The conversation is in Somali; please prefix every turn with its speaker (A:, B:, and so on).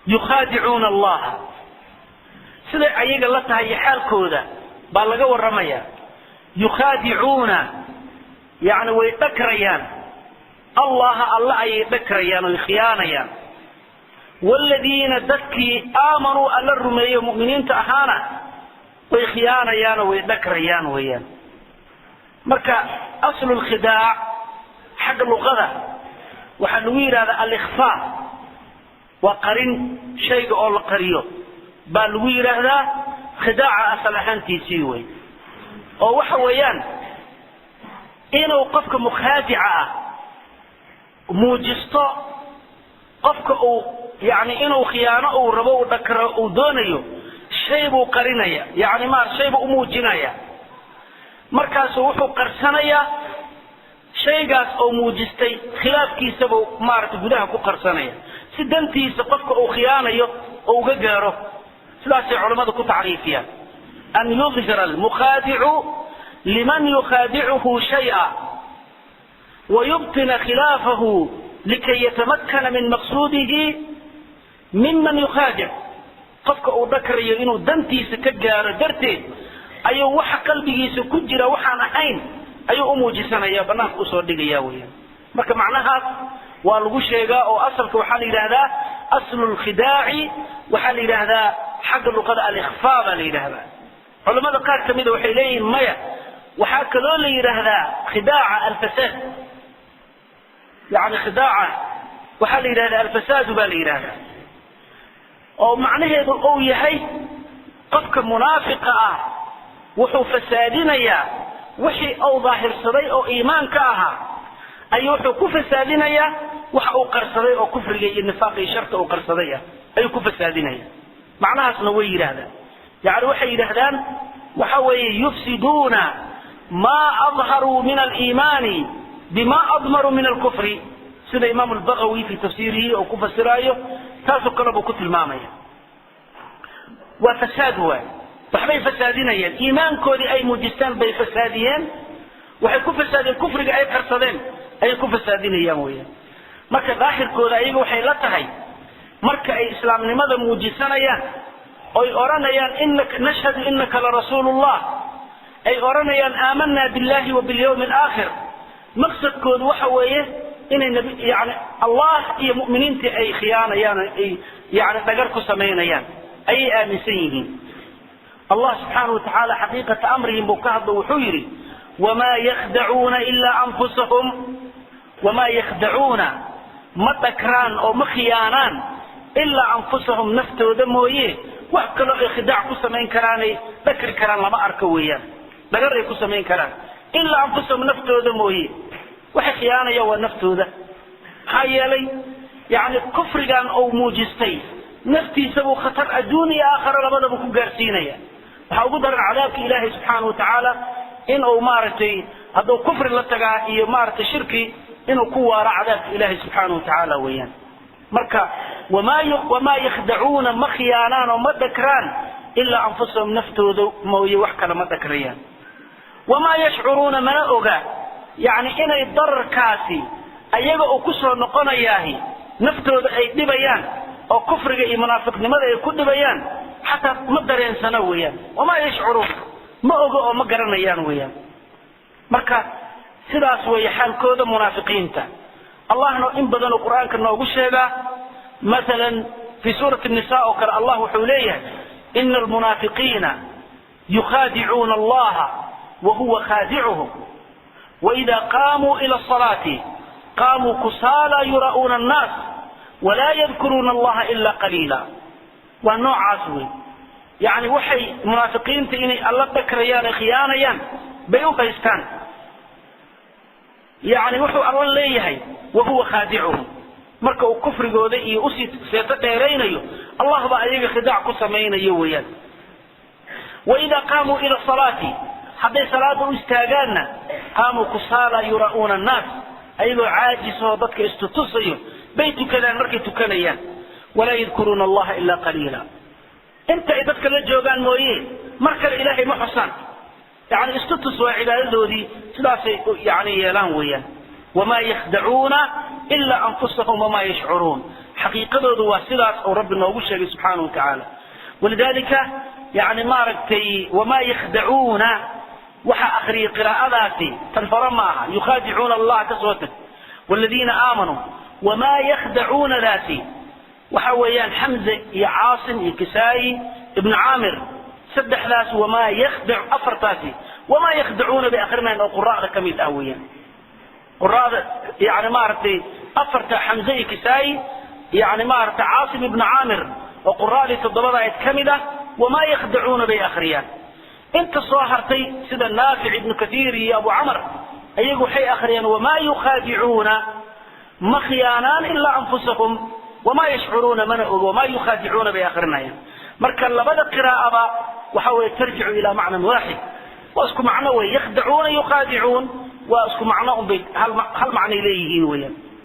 A: Yukhaadicuuna Allaha, siday ayaga la tahay iyo xaalkooda baa laga warramaya. Yukhaadicuuna, yani way dhakrayaan, Allaha, Alla ayay dhakrayaan oy khiyaanayaan. Waaladiina, dadkii aamanuu, Alla rumeeyo, mu'miniinta ahaana way khiyaanayaanoo way dhakrayaan weeyaan. Marka aslu lkhidaac xagga luqada waxaa lagu yidhahdaa alikhfaa, waa qarin, shayga oo la qariyo baa lagu yidhaahdaa khidaaca asal ahaantiisii wey. Oo waxa weeyaan inuu qofka mukhaadica ah muujisto qofka uu yani inuu khiyaano uu rabo, uu dhakro uu doonayo, shay buu qarinaya, yani maar shay buu umuujinaya. Markaasuu wuxuu qarsanayaa shaygaas oo muujistay khilaafkiisabuu maaragtay gudaha ku qarsanaya, si dantiisa qofka uu khiyaanayo oo uga gaaro. Sidaasay culammadu ku tacriifiyaan: an yudhira almukhaadicu liman yukhaadicuhu shaya wayubtina khilaafahu likay yatamakana min maqsuudihi miman yukhaadic. Qofka uu dhakrayo inuu dantiisa ka gaaro darteed ayuu waxa qalbigiisa ku jira waxaan ahayn ayuu u muujisanaya, banaanka usoo dhigaya weyaan. Marka macnahaas waa lagu sheegaa oo asalka waxaa la yidhaahdaa aslu lkhidaaci, waxaa la yidhaahdaa xagga luqada alikhfaa baa la yidhaahdaa. Culamada qaar ka mida waxay leeyihiin maya, waxaa kaloo la yidhaahdaa khidaaca alfasaad, yani khidaaca waxaa la yidhahdaa alfasaadu baa la yidhaahdaa, oo macnaheedu uu yahay qofka munaafiqa ah wuxuu fasaadinayaa wixii uu daahirsaday oo iimaanka ahaa, ayuu wuxuu ku fasaadinayaa waxa uu qarsaday oo kufriga iyo nifaaqa iyo sharta uu qarsaday ah ayuu ku fasaadinaya. Macnahaasna way yidhaahdaan, yani waxay yidhaahdaan waxa weeye yufsiduuna maa adharuu min aliimaani bima admaruu min alkufri, sida Imaam Albagawi fi tafsiirihi uu ku fasiraayo, taasoo kale buu ku tilmaamaya. Waa fasaad waay, waxbay fasaadinayeen, iimaankoodii ay muujistaan bay fasaadiyeen, waxay ku fasaadiyeen kufriga ay qarsadeen ayay ku fasaadinayaan weyaan. Marka daahirkooda ayaga waxay la tahay marka ay islaamnimada muujisanayaan oy odhanayaan inaka nashhadu inaka larasuulullah, ay odhanayaan aamanaa billahi wa bilyawmi alaakhir, maqsadkoodu waxa weeye inay nabi yani Allah iyo mu'miniintii ay khiyaanayaan, ay yani dhagar ku samaynayaan ayay aaminsan yihiin. Allah subxaanahu wa tacaala xaqiiqata amrihim buu ka hadlo, wuxuu yidhi: wamaa yakhdacuuna ilaa anfusahum. Wamaa yakhdacuuna, ma dhakraan oo ma khiyaanaan, ilaa anfusahum, naftooda mooye wax kaloo ay khidaac ku samayn karaanay dhakri karaan lama arko weeyaan, dhagar ay ku samayn karaan ilaa anfusahum, naftooda mooye. Waxay khiyaanayaan waa naftooda, maxaa yeelay yani kufrigan uu muujistay naftiisa buu khatar adduun iyo aakhara labadaba ku gaarsiinaya. Waxaa ugu daran cadaabka Ilaahay subxaana wa tacaala in uu maaragtay hadduu kufri la tagaa iyo maaragtay shirki inuu ku waaro cadaabka Ilaahay subxaana wa tacaala weeyaan. Marka wamaa yakhdacuuna, ma khiyaanaan oo ma dhakraan, ilaa anfusahum, naftooda mooye wax kale ma dhakrayaan. Wamaa yashcuruuna, mana oga yani inay dararkaasi ayaga uu ku soo noqonayaahi, naftooda ay dhibayaan oo kufriga iyo munaafiqnimada ay ku dhibayaan xataa ma dareensana weeyaan. Wamaa yashcuruun, ma oga oo ma garanayaan weeyaan. Marka sidaas weeye xaalkooda munaafiqiinta. Allahna in badan oo Qur-aanka noogu sheegaa, maalan fi suurati nisa oo kale, Allah wuxuu leeyahay: ina almunaafiqiina yukhaadicuuna Allaha wahuwa khaadicuhum waida qaamuu ila asalaati qaamuu kusaala yura'uuna annaas walaa yadkuruuna Allaha ila qaliila. Waa noocaas wey, yacni waxay munaafiqiinta inay Alla dhakrayaan ay khiyaanayaan bay u haystaan. Yani wuxuu Alla leeyahay: wahuwa khaadicuhum. Marka uu kufrigooda iyo usii seeto dheeraynayo, Allah baa ayaga khidaac ku samaynayo weeyaan. Waidaa qaamuu ila salaati, hadday salaada u istaagaanna, qaamuu kusaala yura'uuna annaas, ayagoo caajisoo dadka istutusayo bay tukadaan markay tukanayaan. Walaa yadkuruuna Allaha ilaa qaliila, inta ay dadka la joogaan mooye mar kale Ilaahay ma xusaan. Yani istutus waa cibaadadoodii, sidaasay yani yeelaan weeyaan. Wamaa yakhdacuuna ilaa anfusahum wamaa yashcuruun. Xaqiiqadoodu waa sidaas oo Rabbi noogu sheegay subxaanahu wa tacaala. Walidaalika yani maaragtay wamaa yakhdacuuna waxa akhriyay qiraa'adaasi tan hore ma aha, yukhaadicuuna Allah ka soo tag. Waladiina aamanuu wamaa yakhdacuunadaasi waxa weeyaan Xamze iyo Caasim iyo Kisaayi Ibnu Caamir, saddexdaas wamaa yakhdac, afartaasi wamaa yakhdacuuna bay akrinayaan oo quraa'da ka mid ah weeyaan. Quraa'da yani maaragtay afarta, Xamze iyo Kisaayi, yani maaragtay Caasim Ibnu Caamir oo quraa'dii toddobada ayd ka mid ah, wamaa yakhdacuuna bay akhriyaan. Inta soo hartay sida Naafic, Ibnu Kathiir iyo Abu Camar, ayagu waxay akhriyaan wamaa yukhaadicuuna, ma khiyaanaan ilaa anfusahum wamaa yashcuruuna, mana ogo, wamaa yukhaadicuuna bay akrinayaan. Marka labada qiraa'aba waxa weeye tarjicu ilaa macnan waaxid, waa isku macno wey, yakhdacuuna yukhaadicuun waa isku macno unbay, hal macnay leeyihiin weeyaan.